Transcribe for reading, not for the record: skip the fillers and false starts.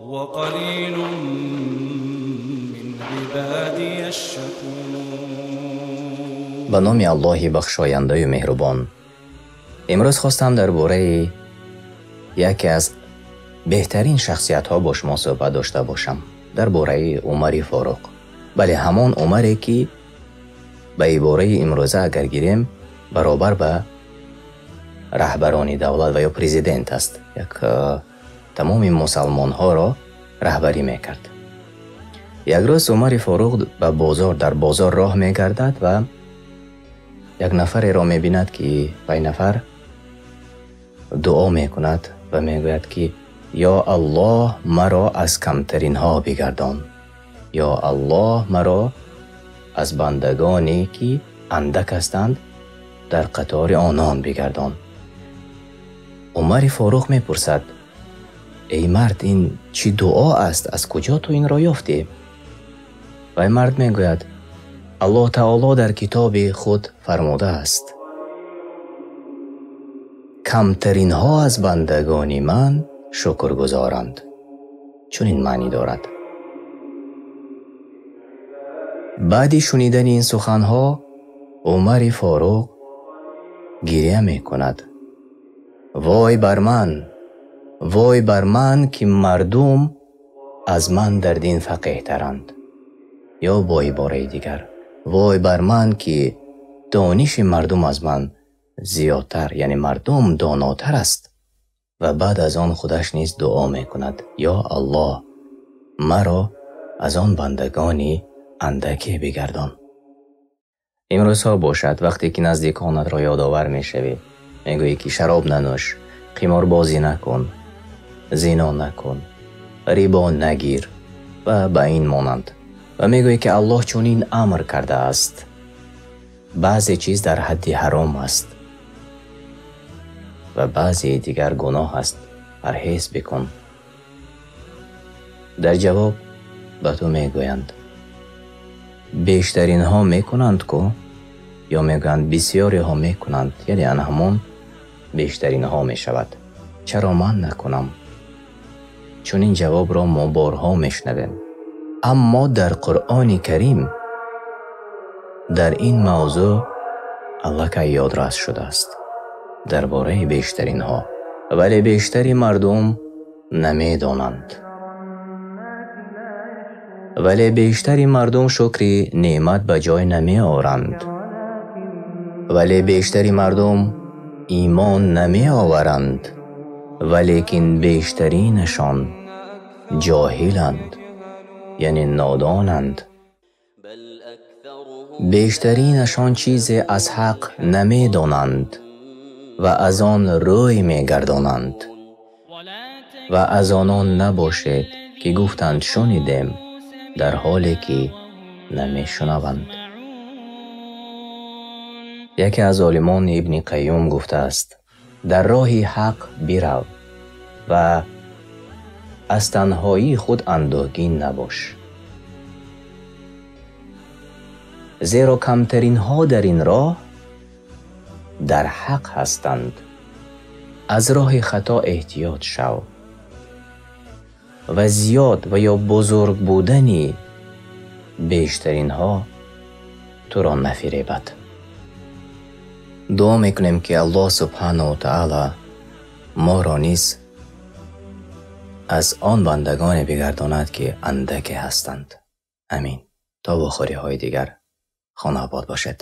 وقليل من عبادي الشكور. Ба номи Аллоҳи бахшояндаю меҳрубон. Имрӯз хостам дар бораи яке аз беҳтарин шахсиятҳо бо шумо суҳбат дошта бошам, дар бораи Умари Форуқ. Бале, ҳамон Умаре, ки ба ибораи имрӯза агар гирем, баробар ба раҳбарони давлат ва ё президент аст. Як тамоми мусалмонҳоро раҳбарӣ мекард. Як рӯз Умари Форуқ ба бозор, дар бозор роҳ мегардад ва як нафареро мебинад, ки вай нафар дуо мекунад ва мегӯяд, ки ё Аллоҳ, маро аз камтаринҳо бигардон, ё Аллоҳ, маро аз бандагоне, ки андак ҳастанд, дар қатори онон бигардон. Умари Форуқ мепурсад: эй мард, ин чӣ дуо аст? Аз куҷо ту инро ёфтӣ? Вай мард мегӯяд: Аллоҳ Таоло дар китоби худ фармудааст: камтаринҳо аз бандагони ман шукргузоранд. Чунин маънӣ дорад. Баъди шунидани ин суханҳо Умари Форуқ гиря мекунад. Вой бар ман, вой бар ман, ки мардум аз ман дар дин фақеҳтаранд. Ё бо ибораи дигар, вой бар ман, ки дониши мардум аз ман зиёдтар, яъне мардум донотар аст. Ва баъд аз он худаш низ дуо мекунад: ё Аллоҳ, маро аз он бандагони андаке бигардон. Имрӯзҳо бошад, вақте ки наздиконатро ёдовар мешавӣ, мегӯӣ, ки шароб нанӯш, қиморбозӣ накун, зино накун, рибо нагир ва ба ин монанд. Ва мегӯӣ, ки Аллоҳ чунин амр кардааст. Баъзе чиз дар ҳадди ҳаром аст ва баъзеи дигар гуноҳ аст, парҳез бикун. Дар ҷавоб ба ту мегӯянд: бештаринҳо мекунанд ку, ё мегӯянд бисёриҳо мекунанд, яъне ан ҳамон бештаринҳо мешавад. Чаро ман накунам? Чунин ҷавобро мо борҳо мешунавем. Аммо дар Қуръони Карим дар ин мавзӯъ аллакай ёдрас шудааст дар бораи бештаринҳо, вале бештари мардум намедонанд. Вале бештари мардум шукри неъмат ба ҷой намеоранд. Вале бештари мардум имон намеоваранд, валекин бештаринашон ҷоҳиланд, яъне нодонанд. Бештаринашон чизе аз ҳақ намедонанд ва аз он рӯй мегардонанд. Ва аз онон набошед, ки гуфтанд шунидем, дар ҳоле ки намешунаванд. Яке аз олимон Ибни Қайюм гуфтааст: дар роҳи ҳақ бирав ва аз танҳоии худ андӯҳгин набош, зеро камтаринҳо дар ин роҳ дар ҳақ ҳастанд. Аз роҳи хато эҳтиёт шав ва зиёд ва ё бузург будани бештаринҳо туро нафиребад. Дуо мекунем, ки Аллоҳ субҳанаҳу ва таъала моро низ аз он бандагоне бигардонад, ки андаке ҳастанд. Амин. То вохӯриҳои дигар хона обод бошед.